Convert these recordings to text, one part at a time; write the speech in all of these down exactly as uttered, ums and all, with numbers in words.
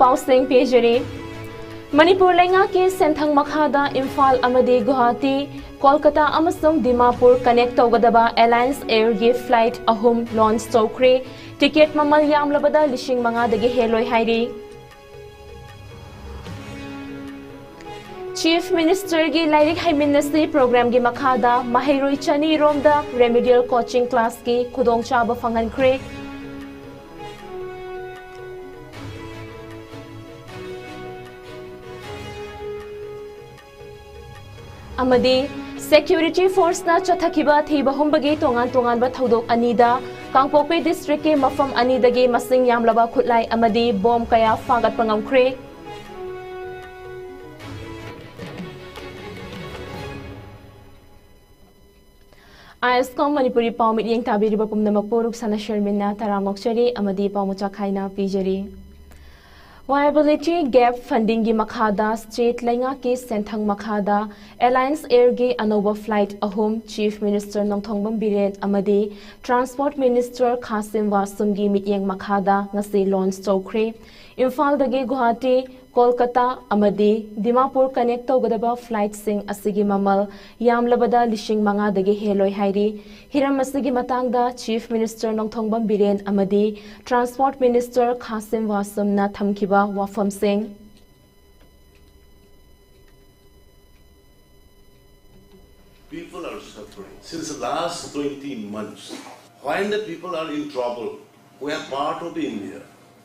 ꯄꯥꯎꯁꯤꯡ ꯄꯤꯖꯔꯤ꯫ ꯃꯅꯤꯄꯨꯔ ꯂꯩꯉꯥꯛꯀꯤ ꯁꯦꯟꯊꯪ ꯃꯈꯥꯗ ꯏꯝꯐꯥꯜ ꯑꯃꯗꯤ ꯒꯨꯋꯥꯍꯥꯇꯤ, ꯀꯣꯜꯀꯇꯥ ꯑꯃꯁꯨꯡ ꯗꯤꯃꯥꯄꯨꯔ connect ꯇꯧꯒꯗꯕ Alliance Air ꯒꯤ flight ꯑꯍꯨꯝ launch ꯇꯧꯈ꯭ꯔꯦ꯫ Ticket ꯃꯃꯜ ꯌꯥꯝꯂꯕꯗ ꯂꯤꯁꯤꯡ ꯃꯉꯥꯗꯒꯤ ꯍꯦꯜꯂꯣꯏ ꯍꯥꯏꯔꯤ꯫ Chief Minister ꯒꯤ ꯂꯥꯏꯔꯤꯛ ꯍꯩꯃꯤꯟꯅꯁꯤ program ꯒꯤ ꯃꯈꯥꯗ ꯃꯍꯩꯔꯣꯏ ꯆꯅꯤ ꯔꯣꯝꯗ remedial coaching class ꯀꯤ ꯈꯨꯗꯣꯡꯆꯥꯕ ꯐꯪꯍꯟꯈ꯭ꯔꯦ꯫ ꯑꯃꯗꯤ security force ꯅ ꯆꯠꯊꯈꯤꯕ ꯊꯤꯕ ꯍꯨꯝꯕꯒꯤ ꯇꯣꯉꯥꯟ ꯇꯣꯉꯥꯟꯕ ꯊꯧꯗꯣꯛ ꯑꯅꯤꯗ ꯀꯥꯡꯄꯣꯛꯄꯤ district ꯀꯤ ꯃꯐꯝ ꯑꯅꯤꯗꯒꯤ ꯃꯁꯤꯡ ꯌꯥꯝꯂꯕ ꯈꯨꯠꯂꯥꯏ ꯑꯃꯗꯤ bomb ꯀꯌꯥ ꯐꯥꯒꯠꯄ ꯉꯝꯈ꯭ꯔꯦ꯫ ISCOM ꯃꯅꯤꯄꯨꯔꯤ ꯄꯥꯎ ꯃꯤꯠꯌꯦꯡ ꯇꯥꯕꯤꯔꯤꯕ ꯄꯨꯝꯅꯃꯛꯄꯨ ꯔꯨꯛꯁꯥꯅꯥ ꯁꯔꯃꯤꯟꯅ ꯇꯔꯥꯝꯅ ꯑꯣꯛꯆꯔꯤ ꯑꯃꯗꯤ ꯄꯥꯎ ꯃꯆꯥ ꯈꯥꯏꯅ ꯄꯤꯖꯔꯤ꯫ Viability Gap Funding ꯒꯤ ꯃꯈꯥꯗ state ꯂꯩꯉꯥꯛꯀꯤ ꯁꯦꯟꯊꯪ ꯃꯈꯥꯗ Alliance Air ꯒꯤ ꯑꯅꯧꯕ flight ꯑꯍꯨꯝ Chief Minister ꯅꯣꯡꯊꯣꯝꯕꯝ ꯕꯤꯔꯦꯟ ꯑꯃꯗꯤ Transport Minister ꯈꯥꯁꯤꯝ ꯋꯥꯁꯨꯝꯒꯤ ꯃꯤꯠꯌꯦꯡ ꯃꯈꯥꯗ ꯉꯁꯤ launch ꯇꯧꯈ꯭ꯔꯦ꯫ ꯏꯝꯐꯥꯜꯗꯒꯤ ꯒꯨꯋꯥꯍꯥꯇꯤ, ꯀꯣꯜꯀꯇꯥ ꯑꯃꯗꯤ ꯗꯤꯃꯥꯄꯨꯔ connect ꯇꯧꯒꯗꯕ flight ꯁꯤꯡ ꯑꯁꯤꯒꯤ ꯃꯃꯜ ꯌꯥꯝꯂꯕꯗ ꯂꯤꯁꯤꯡ ꯃꯉꯥꯗꯒꯤ ꯍꯦꯜꯂꯣꯏ ꯍꯥꯏꯔꯤ꯫ ꯍꯤꯔꯝ ꯑꯁꯤꯒꯤ ꯃꯇꯥꯡꯗ Chief Minister ꯅꯣꯡꯊꯣꯝꯕꯝ ꯕꯤꯔꯦꯟ ꯑꯃꯗꯤ Transport Minister ꯈꯥꯁꯤꯝ ꯋꯥꯁꯨꯝꯅ ꯊꯝꯈꯤꯕ ꯋꯥꯐꯝꯁꯤꯡ꯫ People are suffering since the last twenty months. When the people are in trouble, we are part of the India.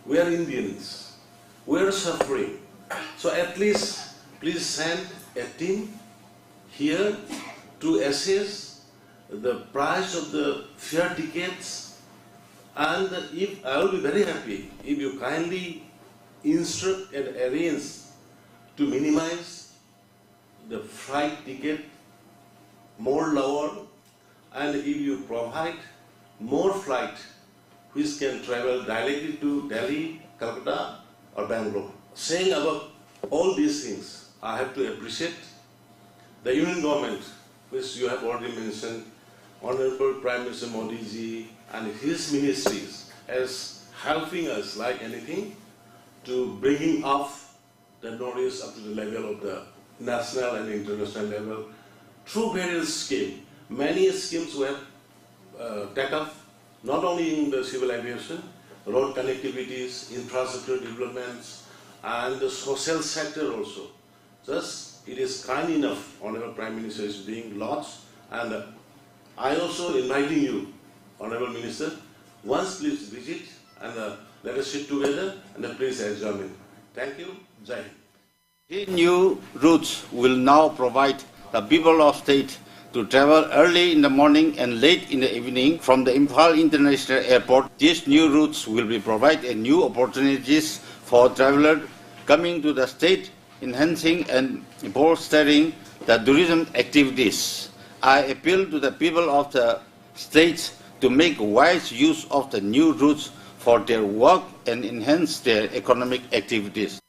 We are Indians. We are suffering. So at least please send a team here to assess the price of the fare tickets. And if, I will be very happy if you kindly instruct and arrange to minimize the flight ticket more lower, and if you provide more flight which can travel directly to Delhi, Calcutta or Bangalore. Saying about all these things, I have to appreciate the Union Government, which you have already mentioned, Honorable Prime Minister Modi ji and his ministries as helping us like anything. to bringing up the knowledge up to the level of the national and international level through various schemes. Many schemes we have uh, take up, not only in the civil aviation, road connectivities, infrastructure developments, and the social sector also. Thus, it is kind enough, Honorable Prime Minister is being launched, and uh, I also inviting you, Honorable Minister, once please visit and uh, let us sit together and uh, please examine. Thank you. Jai Hind. These new routes will now provide the people of state to travel early in the morning and late in the evening from the Imphal International Airport. These new routes will be provide a new opportunities for traveler coming to the state, enhancing and bolstering the tourism activities. I appeal to the people of the states to make wise use of the new routes for their work and enhance their economic activities.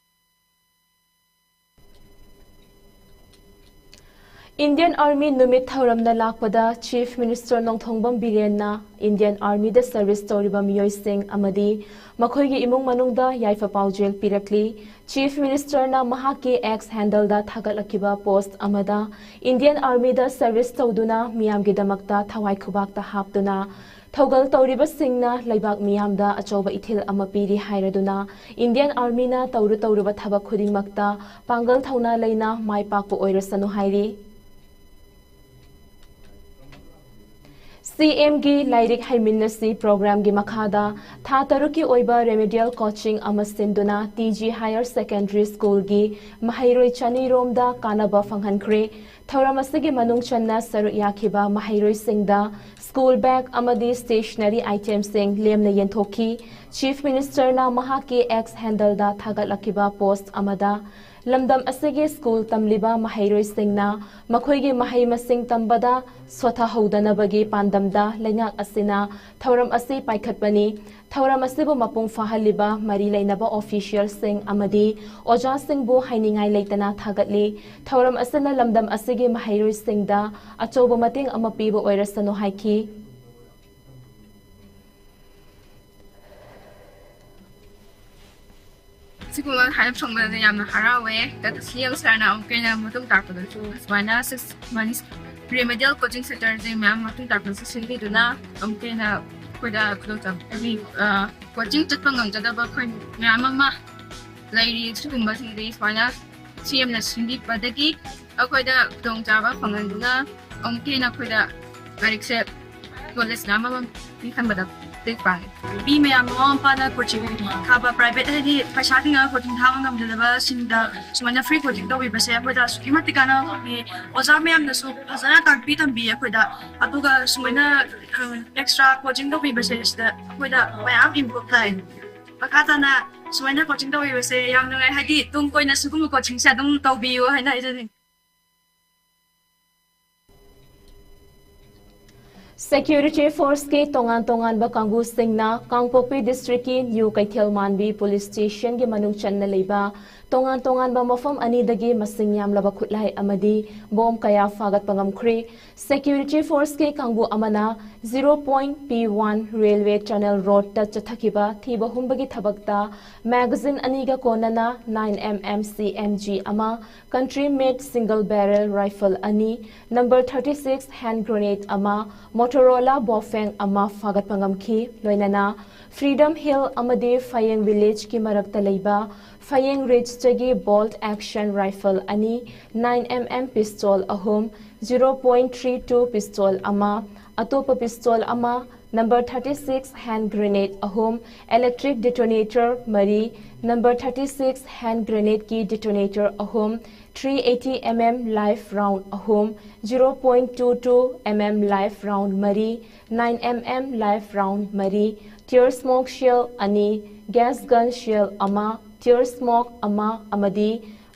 Indian Army ꯅꯨꯃꯤꯠ ꯊꯧꯔꯝꯅ ꯂꯥꯛꯄꯗ Chief Minister ꯅꯣꯡꯊꯣꯡꯕꯝ ꯕꯤꯔꯦꯟꯅ Indian Armyꯗ service ꯇꯧꯔꯤꯕ ꯃꯤꯑꯣꯏꯁꯤꯡ ꯑꯃꯗꯤ ꯃꯈꯣꯏꯒꯤ ꯏꯃꯨꯡ ꯃꯅꯨꯡꯗ ꯌꯥꯏꯐ ꯄꯥꯎꯖꯦꯜ ꯄꯤꯔꯛꯂꯤ꯫ Chief Ministerꯅ ꯃꯍꯥꯛꯀꯤ X handleꯗ ꯊꯥꯒꯠꯂꯛꯈꯤꯕ post ꯑꯃꯗ, Indian Armyꯗ service ꯇꯧꯗꯨꯅ ꯃꯤꯌꯥꯝꯒꯤꯗꯃꯛꯇ ꯊꯋꯥꯏ ꯈꯨꯕꯥꯛꯇ ꯍꯥꯞꯇꯨꯅ ꯊꯧꯒꯜ ꯇꯧꯔꯤꯕꯁꯤꯡꯅ ꯂꯩꯕꯥꯛ ꯃꯤꯌꯥꯝꯗ ꯑꯆꯧꯕ ꯏꯊꯤꯜ ꯑꯃ ꯄꯤꯔꯤ ꯍꯥꯏꯔꯗꯨꯅ, Indian Armyꯅ ꯇꯧꯔꯨ ꯇꯧꯔꯨꯕ ꯊꯕꯛ ꯈꯨꯗꯤꯡꯃꯛꯇ ꯄꯥꯡꯒꯜ ꯊꯧꯅꯥ ꯂꯩꯅ ꯃꯥꯏ ꯄꯥꯛꯄ ꯑꯣꯏꯔꯁꯅꯨ ꯍꯥꯏꯔꯤ꯫ CMꯒꯤ ꯂꯥꯏꯔꯤꯛ ꯍꯩꯃꯤꯟꯅꯁꯤ programꯒꯤ ꯃꯈꯥꯗ ꯊꯥ ꯇꯔꯨꯛꯀꯤ ꯑꯣꯏꯕ remedial coaching ꯑꯃ ꯁꯤꯟꯗꯨꯅ TG Higher Secondary Schoolꯒꯤ ꯃꯍꯩꯔꯣꯏ ꯆꯅꯤ ꯔꯣꯝꯗ ꯀꯥꯟꯅꯕ ꯐꯪꯍꯟꯈ꯭ꯔꯦ꯫ ꯊꯧꯔꯝ ꯑꯁꯤꯒꯤ ꯃꯅꯨꯡ ꯆꯟꯅ ꯁꯔꯨꯛ ꯌꯥꯈꯤꯕ ꯃꯍꯩꯔꯣꯏꯁꯤꯡꯗ school bag ꯑꯃꯗꯤ stationery itemꯁꯤꯡ ꯂꯦꯝꯅ ꯌꯦꯟꯊꯣꯛꯈꯤ꯫ Chief Ministerꯅ ꯃꯍꯥꯛꯀꯤ X handleꯗ ꯊꯥꯒꯠꯂꯛꯈꯤꯕ post ꯑꯃꯗ, ꯂꯝꯗꯝ ꯑꯁꯤꯒꯤ school ꯇꯝꯂꯤꯕ ꯃꯍꯩꯔꯣꯏꯁꯤꯡꯅ ꯃꯈꯣꯏꯒꯤ ꯃꯍꯩ ꯃꯁꯤꯡ ꯇꯝꯕꯗ ꯁꯣꯊꯍꯧꯗꯅꯕꯒꯤ ꯄꯥꯟꯗꯝꯗ ꯂꯩꯉꯥꯛ ꯑꯁꯤꯅ ꯊꯧꯔꯝ ꯑꯁꯤ ꯄꯥꯏꯈꯠꯄꯅꯤ꯫ ꯊꯧꯔꯝ ꯑꯁꯤꯕꯨ ꯃꯄꯨꯡ ꯐꯥꯍꯜꯂꯤꯕ ꯃꯔꯤ ꯂꯩꯅꯕ officialꯁꯤꯡ ꯑꯃꯗꯤ ꯑꯣꯖꯥꯁꯤꯡꯕꯨ ꯍꯥꯏꯅꯤꯡꯉꯥꯏ ꯂꯩꯇꯅ ꯊꯥꯒꯠꯂꯤ꯫ ꯊꯧꯔꯝ ꯑꯁꯤꯅ ꯂꯝꯗꯝ ꯑꯁꯤꯒꯤ ꯃꯍꯩꯔꯣꯏꯁꯤꯡꯗ ꯑꯆꯧꯕ ꯃꯇꯦꯡ ꯑꯃ ꯄꯤꯕ ꯑꯣꯏꯔꯁꯅꯨ ꯍꯥꯏꯈꯤ꯫ ꯁꯤꯒꯨꯝꯕ ꯍꯥꯏꯔꯞ ꯐꯪꯕꯗ ꯌꯥꯝꯅ ꯍꯔꯥꯎꯋꯦ꯫ ꯑꯗꯨꯒ ꯁꯤ ꯑꯦꯝ ꯁꯥꯔꯅ ꯑꯃꯨꯛꯀ ꯍꯦꯟꯅ ꯃꯇꯨꯡ ꯇꯥꯔꯛꯄꯗꯁꯨ ꯁꯨꯃꯥꯏꯅ six months remedial coaching centerꯁꯦ ꯃꯌꯥꯝ ꯃꯇꯨꯡ ꯇꯥꯔꯛꯄꯗꯁꯨ ꯁꯤꯟꯕꯤꯗꯨꯅ ꯑꯃꯨꯛꯀ ꯍꯦꯟꯅ ꯑꯩꯈꯣꯏꯗ ꯈꯨꯗꯣꯡꯆꯥꯕ ꯍꯥꯏꯗꯤ coaching ꯆꯠꯄ ꯉꯝꯖꯗꯕ ꯑꯩꯈꯣꯏ ꯃꯌꯥꯝ ꯑꯃ ꯂꯩꯔꯤ꯫ ꯁꯤꯒꯨꯝꯕꯁꯤꯡꯗꯤ ꯁꯨꯃꯥꯏꯅ ꯁꯤ ꯑꯦꯝꯅ ꯁꯤꯟꯕꯤꯕꯗꯒꯤ ꯑꯩꯈꯣꯏꯗ ꯈꯨꯗꯣꯡꯆꯥꯕ ꯐꯪꯍꯟꯗꯨꯅ ꯑꯃꯨꯛꯀ ꯍꯦꯟꯅ ꯑꯩꯈꯣꯏꯗ ꯂꯥꯏꯔꯤꯛꯁꯦ ꯀꯣꯂꯦꯖꯅ ꯑꯃꯃꯝ ꯈꯟꯕꯗ ꯃꯇꯦꯡ ꯄꯥꯡꯉꯤ꯫ ꯃꯤ ꯃꯌꯥꯝ ꯃꯃꯥ ꯃꯄꯥꯅ ꯀꯣꯆꯤꯡ ꯊꯥꯕ ꯄ꯭ꯔꯥꯏꯚꯦꯠ ꯍꯥꯏꯗꯤ ꯄꯩꯁꯥ ꯇꯤꯡꯉꯒ ꯀꯣꯆꯤꯡ ꯊꯥꯕ ꯉꯝꯖꯗꯕꯁꯤꯡꯗ ꯁꯨꯃꯥꯏꯅ ꯐ꯭ꯔꯤ ꯀꯣꯆꯤꯡ ꯇꯧꯕꯤꯕꯁꯦ ꯑꯩꯈꯣꯏꯗ ꯑꯁꯨꯛꯀꯤ ꯃꯇꯤꯛ ꯀꯥꯟꯅꯕ ꯐꯪꯉꯤ꯫ ꯑꯣꯖꯥ ꯃꯌꯥꯝꯅꯁꯨ ꯐꯖꯅ ꯇꯥꯛꯄꯤ ꯇꯝꯕꯤ ꯑꯩꯈꯣꯏꯗ꯫ ꯑꯗꯨꯒ ꯁꯨꯃꯥꯏꯅ ꯑꯦꯛꯁꯇ꯭ꯔꯥ ꯀꯣꯆꯤꯡ ꯇꯧꯕꯤꯕꯁꯦ ꯁꯤꯗ ꯑꯩꯈꯣꯏꯗ ꯃꯌꯥꯝ ꯏꯝꯄ꯭ꯔꯨꯞ ꯂꯥꯛꯑꯦ꯫ ꯃꯈꯥ ꯇꯥꯅ ꯁꯨꯃꯥꯏꯅ ꯀꯣꯆꯤꯡ ꯇꯧꯕꯤꯕꯁꯦ ꯌꯥꯝ ꯅꯨꯡꯉꯥꯏ꯫ ꯍꯥꯏꯗꯤ ꯇꯨꯡ ꯀꯣꯏꯅ ꯁꯤꯒꯨꯝꯕ ꯀꯣꯆꯤꯡꯁꯦ ꯑꯗꯨꯝ ꯇꯧꯕꯤꯌꯨ ꯍꯥꯏꯅ ꯍꯥꯏꯖꯅꯤꯡꯉꯤ꯫ ꯁꯦꯀ꯭ꯌꯨꯔꯤꯇꯤ ꯐꯣꯔꯁꯀꯤ ꯇꯣꯉꯥꯟ ꯇꯣꯉꯥꯟꯕ ꯀꯥꯡꯕꯨꯁꯤꯡꯅ ꯀꯥꯡꯄꯣꯛꯄꯤ ꯗꯤꯁꯇ꯭ꯔꯤꯛꯀꯤ ꯅ꯭ꯌꯨ ꯀꯩꯊꯦꯜ ꯃꯥꯟꯕꯤ ꯄꯨꯂꯤꯁ ꯁ꯭ꯇꯦꯁꯟꯒꯤ ꯃꯅꯨꯡ ꯆꯟꯅ ꯂꯩꯕ ꯇꯣꯉꯥꯟ ꯇꯣꯉꯥꯟꯕ ꯃꯐꯝ ꯑꯅꯤꯗꯒꯤ ꯃꯁꯤꯡ ꯌꯥꯝꯂꯕ ꯈꯨꯠꯂꯥꯏ ꯑꯃꯗꯤ ꯕꯣꯝ ꯀꯌꯥ ꯐꯥꯒꯠꯄ ꯉꯝꯈ꯭ꯔꯦ꯫ ꯁꯦꯀ꯭ꯌꯨꯔꯤꯇꯤ ꯐꯣꯔꯁꯀꯤ ꯀꯥꯡꯕꯨ ꯑꯃꯅ zero point P one railway tunnel roadꯇ ꯆꯠꯊꯈꯤꯕ ꯊꯤꯕ ꯍꯨꯝꯕꯒꯤ ꯊꯕꯛꯇ magazine ꯑꯅꯤꯒ ꯀꯣꯟꯅꯅ nine M M C M G ꯑꯃ, country made single barrel rifle ꯑꯅꯤ, number thirty six hand grenade ꯑꯃ, Motorola Baofeng ꯑꯃ ꯐꯥꯒꯠꯄ ꯉꯝꯈꯤ꯫ ꯂꯣꯏꯅꯅ Freedom Hill ꯑꯃꯗꯤ ꯐꯌꯦꯡ villageꯀꯤ ꯃꯔꯛꯇ ꯂꯩꯕ ꯐꯌꯦꯡ ꯔꯤꯖꯇꯒꯤ bolt action rifle ꯑꯅꯤ, nine M M pistol ꯑꯍꯨꯝ, zero point three two pistol ꯑꯃ, ꯑꯇꯣꯞꯄ pistol ꯑꯃ, number thirty six hand grenade ꯑꯍꯨꯝ, electric detonator ꯃꯔꯤ, number thirty six hand grenadeꯀꯤ detonator ꯑꯍꯨꯝ, three eighty M M live round ꯑꯍꯨꯝ, zero point two two M M live round ꯃꯔꯤ, nine M M live round ꯃꯔꯤ, tear smoke shell ꯑꯅꯤ, gas gun shell ꯑꯃ, tear smoke ꯑꯃ ꯑꯃꯗꯤ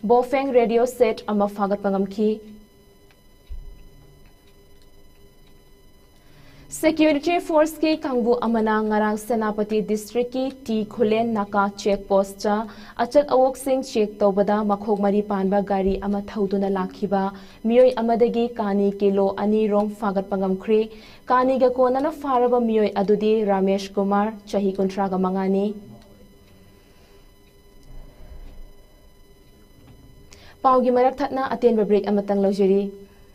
Baofeng radio set ꯑꯃ ꯐꯥꯒꯠꯄ ꯉꯝꯈꯤ꯫ ꯁꯦꯀ꯭ꯌꯨꯔꯤꯇꯤ ꯐꯣꯔꯁꯀꯤ ꯀꯥꯡꯕꯨ ꯑꯃꯅ ꯉꯔꯥꯡ ꯁꯦꯅꯥꯄꯇꯤ ꯗꯤꯁꯇ꯭ꯔꯤꯛꯀꯤ ꯇꯤ ꯈꯨꯂꯦꯟ ꯅꯥꯀꯥ ꯆꯦꯛ ꯄꯣꯁꯇ ꯑꯆꯠ ꯑꯋꯣꯛꯁꯤꯡ ꯆꯦꯛ ꯇꯧꯕꯗ ꯃꯈꯣꯛ ꯃꯔꯤ ꯄꯥꯟꯕ ꯒꯥꯔꯤ ꯑꯃ ꯊꯧꯗꯨꯅ ꯂꯥꯛꯈꯤꯕ ꯃꯤꯑꯣꯏ ꯑꯃꯗꯒꯤ ꯀꯥꯅꯤ ꯀꯤꯂꯣ ꯑꯅꯤ ꯔꯣꯝ ꯐꯥꯒꯠꯄ ꯉꯝꯈ꯭ꯔꯦ꯫ ꯀꯥꯅꯤꯒ ꯀꯣꯟꯅꯅ ꯐꯥꯔꯕ ꯃꯤꯑꯣꯏ ꯑꯗꯨꯗꯤ ꯔꯥꯃꯦꯁ ꯀꯨꯃꯥꯔ, ꯆꯍꯤ ꯀꯨꯟꯊ꯭ꯔꯥꯒ ꯃꯉꯥꯅꯤ꯫ ꯄꯥꯎꯒꯤ ꯃꯔꯛ ꯊꯠꯅ ꯑꯇꯦꯟꯕ break ꯑꯃꯇꯪ ꯂꯧꯖꯔꯤ꯫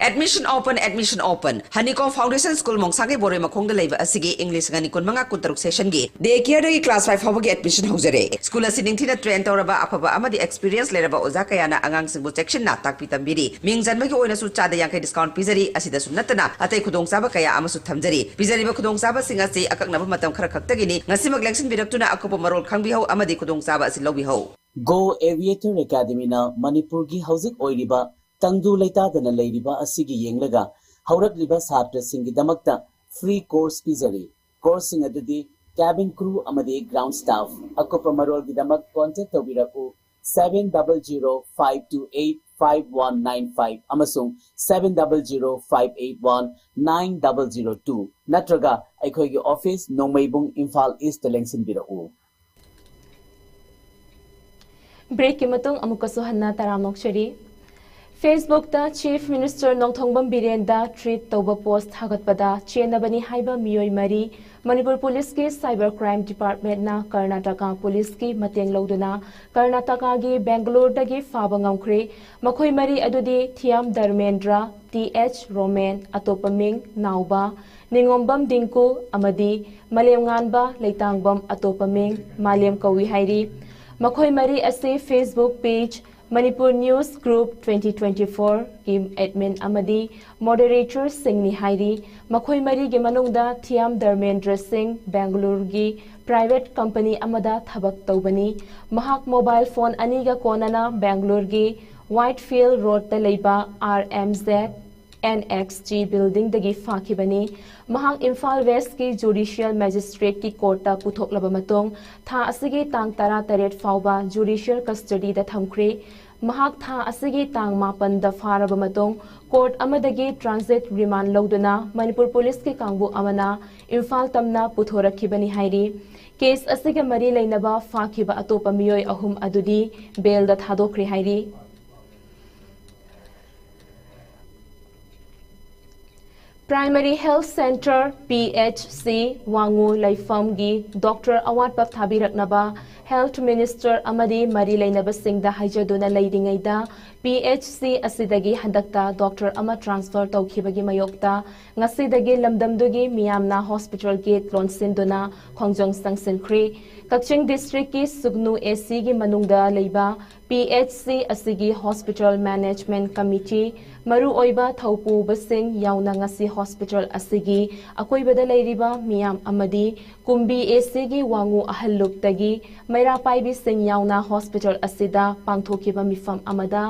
Admission open, admission open. Honeycomb Foundation School ꯃꯣꯡꯁꯥꯡꯒꯩ ꯕꯣꯔꯣꯏ ꯃꯈꯣꯡꯗ ꯂꯩꯕ ꯑꯁꯤꯒꯤ English ꯉꯥꯅꯤ ꯀꯨꯟꯃꯉꯥ ꯀꯨꯟꯇꯔꯨꯛ session ꯒꯤ day care ꯗꯒꯤ class five ꯐꯥꯎꯕꯒꯤ admission ꯍꯧꯖꯔꯦ꯫ School ꯑꯁꯤ ꯅꯤꯡꯊꯤꯅ train ꯇꯧꯔꯕ, ꯑꯐꯕ ꯑꯃꯗꯤ experience ꯂꯩꯔꯕ ꯑꯣꯖꯥ ꯀꯌꯥꯅ ꯑꯉꯥꯡꯁꯤꯡꯕꯨ ꯆꯦꯛꯁꯤꯟꯅ ꯇꯥꯛꯄꯤ ꯇꯝꯕꯤꯔꯤ꯫ ꯃꯤꯡ ꯆꯟꯕꯒꯤ ꯑꯣꯏꯅꯁꯨ ꯆꯥꯗ ꯌꯥꯡꯈꯩ discount ꯄꯤꯖꯔꯤ꯫ ꯑꯁꯤꯗꯁꯨ ꯅꯠꯇꯅ ꯑꯇꯩ ꯈꯨꯗꯣꯡꯆꯥꯕ ꯀꯌꯥ ꯑꯃꯁꯨ ꯊꯝꯖꯔꯤ꯫ ꯄꯤꯖꯔꯤꯕ ꯈꯨꯗꯣꯡꯆꯥꯕꯁꯤꯡ ꯑꯁꯤ ꯑꯀꯛꯅꯕ ꯃꯇꯝ ꯈꯔ ꯈꯛꯇꯒꯤꯅꯤ꯫ ꯉꯁꯤꯃꯛ ꯂꯦꯡꯁꯤꯟꯕꯤꯔꯛꯇꯨꯅ ꯑꯀꯨꯞꯄ ꯃꯔꯣꯜ ꯈꯪꯕꯤꯍꯧ ꯑꯃꯗꯤ ꯈꯨꯗꯣꯡꯆꯥꯕ ꯑꯁꯤ ꯂꯧꯕꯤꯍꯧ꯫ Go Aviator Academy ꯅ ꯃꯅꯤꯄꯨꯔꯒꯤ ꯍꯧꯖꯤꯛ ꯑꯣꯏꯔꯤꯕ ꯇꯪꯗꯨ ꯂꯩꯇꯥꯗꯅ ꯂꯩꯔꯤꯕ ꯑꯁꯤꯒꯤ ꯌꯦꯡꯂꯒ ꯍꯧꯔꯛꯂꯤꯕ ꯁꯥꯇ꯭ꯔꯁꯤꯡꯒꯤꯗꯃꯛꯇ free course ꯄꯤꯖꯔꯤ꯫ Course ꯁꯤꯡ ꯑꯗꯨꯗꯤ cabin crew ꯑꯃꯗꯤ ground staff꯫ ꯑꯀꯨꯞꯄ ꯃꯔꯣꯜꯒꯤꯗꯃꯛ contact ꯇꯧꯕꯤꯔꯛꯎ seven double zero five two eight five one nine five ꯑꯃꯁꯨꯡ seven double zero five eight one nine double zero two ꯅꯠꯇ꯭ꯔꯒ ꯑꯩꯈꯣꯏꯒꯤ office ꯅꯣꯡꯃꯩꯕꯨꯡ ꯏꯝꯐꯥꯜ East ꯇ ꯂꯦꯡꯁꯤꯟꯕꯤꯔꯛꯎ꯫ Break ꯀꯤ ꯃꯇꯨꯡ ꯑꯃꯨꯛꯀꯁꯨ ꯍꯟꯅ ꯇꯔꯥꯝꯅ ꯑꯣꯛꯆꯔꯤ꯫ Facebook ꯇ Chief Minister ꯅꯣꯡꯊꯣꯡꯕꯝ ꯕꯤꯔꯦꯟꯗ threat ꯇꯧꯕ post ꯊꯥꯒꯠꯄꯗ ꯆꯦꯟꯅꯕꯅꯤ ꯍꯥꯏꯕ ꯃꯤꯑꯣꯏ ꯃꯔꯤ ꯃꯅꯤꯄꯨꯔ Police ꯀꯤ Cyber Crime Department ꯅ ꯀꯔꯅꯥꯇꯀꯥ Police ꯀꯤ ꯃꯇꯦꯡ ꯂꯧꯗꯨꯅ ꯀꯔꯅꯥꯇꯀꯥꯒꯤ ꯕꯦꯡꯒꯂꯣꯔꯗꯒꯤ ꯐꯥꯕ ꯉꯝꯈ꯭ꯔꯦ꯫ ꯃꯈꯣꯏ ꯃꯔꯤ ꯑꯗꯨꯗꯤ ꯊꯤꯌꯥꯝ ꯙꯔꯃꯦꯟꯗ꯭ꯔ, T H ꯔꯣꯃꯦꯟ, ꯑꯇꯣꯞꯄ ꯃꯤꯡ ꯅꯥꯎꯕ, ꯅꯤꯉꯣꯝꯕꯝ ꯗꯤꯡꯀꯨ ꯑꯃꯗꯤ ꯃꯥꯂꯦꯝꯉꯥꯟꯕ ꯂꯩꯇꯥꯡꯕꯝ, ꯑꯇꯣꯞꯄ ꯃꯤꯡ ꯃꯥꯂꯦꯝ ꯀꯧꯏ ꯍꯥꯏꯔꯤ꯫ ꯃꯈꯣꯏ ꯃꯔꯤ ꯑꯁꯤ Facebook page Manipur News Group twenty twenty-four ꯒꯤ admin ꯑꯃꯗꯤ moderator ꯁꯤꯡꯅꯤ ꯍꯥꯏꯔꯤ꯫ ꯃꯈꯣꯏ ꯃꯔꯤꯒꯤ ꯃꯅꯨꯡꯗ ꯊꯤꯌꯥꯝ ꯙꯔꯃꯦꯟꯗ꯭ꯔ ꯁꯤꯡ ꯕꯦꯡꯒꯂꯨꯔꯨꯒꯤ private company ꯑꯃꯗ ꯊꯕꯛ ꯇꯧꯕꯅꯤ꯫ ꯃꯍꯥꯛ mobile phone ꯑꯅꯤꯒ ꯀꯣꯟꯅꯅ ꯕꯦꯡꯒꯂꯨꯔꯨꯒꯤ Whitefield Road ꯇ ꯂꯩꯕ R M Z N X G building ꯗꯒꯤ ꯐꯥꯈꯤꯕꯅꯤ꯫ ꯃꯍꯥꯛ ꯏꯝꯐꯥꯜ West ꯀꯤ Judicial Magistrate ꯀꯤ court ꯇ ꯄꯨꯊꯣꯛꯂꯕ ꯃꯇꯨꯡ, ꯊꯥ ꯑꯁꯤꯒꯤ ꯇꯥꯡ ꯇꯔꯥꯇꯔꯦꯠ ꯐꯥꯎꯕ judicial custody ꯗ ꯊꯝꯈ꯭ꯔꯦ꯫ ꯃꯍꯥꯛ ꯊꯥ ꯑꯁꯤꯒꯤ ꯇꯥꯡ ꯃꯥꯄꯟꯗ ꯐꯥꯔꯕ ꯃꯇꯨꯡ, court ꯑꯃꯗꯒꯤ transit remand ꯂꯧꯗꯨꯅ ꯃꯅꯤꯄꯨꯔ Police ꯀꯤ ꯀꯥꯡꯕꯨ ꯑꯃꯅ ꯏꯝꯐꯥꯜ ꯇꯝꯅ ꯄꯨꯊꯣꯔꯛꯈꯤꯕꯅꯤ ꯍꯥꯏꯔꯤ꯫ Case ꯑꯁꯤꯒ ꯃꯔꯤ ꯂꯩꯅꯕ ꯐꯥꯈꯤꯕ ꯑꯇꯣꯞꯄ ꯃꯤꯑꯣꯏ ꯑꯍꯨꯝ ꯑꯗꯨꯗꯤ bail ꯗ ꯊꯥꯗꯣꯛꯈ꯭ꯔꯦ ꯍꯥꯏꯔꯤ꯫ Primary Health Centre, P H C, ꯋꯥꯉꯨ ꯂꯩꯐꯝꯒꯤ doctor ꯑꯋꯥꯠꯄ ꯊꯥꯕꯤꯔꯛꯅꯕ Health Minister ꯑꯃꯗꯤ ꯃꯔꯤ ꯂꯩꯅꯕꯁꯤꯡꯗ ꯍꯥꯏꯖꯗꯨꯅ ꯂꯩꯔꯤꯉꯩꯗ, ꯄꯤ ꯑꯩꯆ ꯁꯤ ꯑꯁꯤꯗꯒꯤ ꯍꯟꯗꯛꯇ ꯗꯣꯛꯇꯔ ꯑꯃ ꯇ꯭ꯔꯥꯟꯁꯐꯔ ꯇꯧꯈꯤꯕꯒꯤ ꯃꯥꯌꯣꯛꯇ ꯉꯁꯤꯗꯒꯤ ꯂꯝꯗꯝꯗꯨꯒꯤ ꯃꯤꯌꯥꯝꯅ ꯍꯣꯁꯄꯤꯇꯥꯜ ꯒꯦꯠ ꯂꯣꯟꯁꯤꯟꯗꯨꯅ ꯈꯣꯡꯖꯪ ꯆꯪꯁꯤꯟꯈ꯭ꯔꯦ꯫ ꯀꯛꯆꯤꯡ ꯗꯤꯁꯇ꯭ꯔꯤꯛꯀꯤ ꯁꯨꯒꯅꯨ ꯑꯦ ꯁꯤꯒꯤ ꯃꯅꯨꯡꯗ ꯂꯩꯕ ꯄꯤ ꯑꯩꯆ ꯁꯤ ꯑꯁꯤꯒꯤ ꯍꯣꯁꯄꯤꯇꯥꯜ ꯃꯦꯅꯦꯖꯃꯦꯟꯠ ꯀꯃꯤꯇꯤ, ꯃꯔꯨꯑꯣꯏꯕ ꯊꯧꯄꯨꯕꯁꯤꯡ ꯌꯥꯎꯅ ꯉꯁꯤ ꯍꯣꯁꯄꯤꯇꯥꯜ ꯑꯁꯤꯒꯤ ꯑꯀꯣꯏꯕꯗ ꯂꯩꯔꯤꯕ ꯃꯤꯌꯥꯝ ꯑꯃꯗꯤ ꯀꯨꯝꯕꯤ ꯑꯦ ꯁꯤꯒꯤ ꯋꯥꯉꯨ ꯑꯍꯜ ꯂꯨꯞꯇꯒꯤ ꯃꯩꯔꯥ ꯄꯥꯏꯕꯤꯁꯤꯡ ꯌꯥꯎꯅ ꯍꯣꯁꯄꯤꯇꯥꯜ ꯑꯁꯤꯗ ꯄꯥꯡꯊꯣꯛꯈꯤꯕ ꯃꯤꯐꯝ ꯑꯃꯗ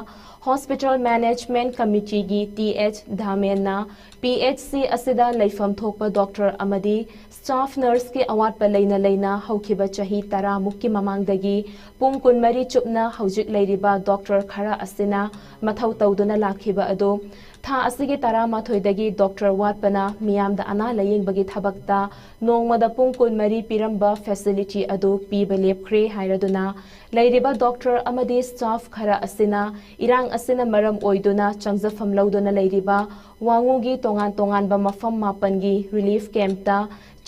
ꯍꯣꯁꯄꯤꯇꯥꯜ ꯃꯦꯅꯦꯖꯃꯦꯟꯠ ꯀꯃꯤꯇꯤꯒꯤ ꯇꯤ ꯑꯩꯆ ꯙꯥꯃꯦꯟꯅ ꯄꯤ ꯑꯩꯆ ꯁꯤ ꯑꯁꯤꯗ ꯂꯩꯐꯝ ꯊꯣꯛꯄ ꯗꯣꯛꯇꯔ ꯑꯃꯗꯤ ꯁ꯭ꯇꯥꯐ ꯅꯔꯁꯀꯤ ꯑꯋꯥꯠꯄ ꯂꯩꯅ ꯂꯩꯅ ꯍꯧꯈꯤꯕ ꯆꯍꯤ ꯇꯔꯥꯃꯨꯛꯀꯤ ꯃꯃꯥꯡꯗꯒꯤ ꯄꯨꯡ ꯀꯨꯟꯃꯔꯤ ꯆꯨꯞꯅ ꯍꯧꯖꯤꯛ ꯂꯩꯔꯤꯕ ꯗꯣꯛꯇꯔ ꯈꯔ ꯑꯁꯤꯅ ꯃꯊꯧ ꯇꯧꯗꯨꯅ ꯂꯥꯛꯈꯤꯕ ꯑꯗꯨ ꯊꯥ ꯑꯁꯤꯒꯤ ꯇꯔꯥꯃꯥꯊꯣꯏꯗꯒꯤ ꯗꯣꯛꯇꯔ ꯋꯥꯠꯄꯅ ꯃꯤꯌꯥꯝꯗ ꯑꯅꯥ ꯂꯥꯌꯦꯡꯕꯒꯤ ꯊꯕꯛꯇ ꯅꯣꯡꯃꯗ ꯄꯨꯡ ꯀꯨꯟꯃꯔꯤ ꯄꯤꯔꯝꯕ ꯐꯦꯁꯤꯂꯤꯇꯤ ꯑꯗꯨ ꯄꯤꯕ ꯂꯦꯞꯈ꯭ꯔꯦ ꯍꯥꯏꯔꯗꯨꯅ ꯂꯩꯔꯤꯕ ꯗꯣꯛꯇꯔ ꯑꯃꯗꯤ ꯁ꯭ꯇꯥꯐ ꯈꯔ ꯑꯁꯤꯅ ꯏꯔꯥꯡ ꯑꯁꯤꯅ ꯃꯔꯝ ꯑꯣꯏꯗꯨꯅ ꯆꯪꯖꯐꯝ ꯂꯧꯗꯨꯅ ꯂꯩꯔꯤꯕ ꯋꯥꯉꯨꯒꯤ ꯇꯣꯉꯥꯟ ꯇꯣꯉꯥꯟꯕ ꯃꯐꯝ ꯃꯥꯄꯟꯒꯤ ꯔꯤꯂꯤꯐ ꯀꯦꯝꯞꯇ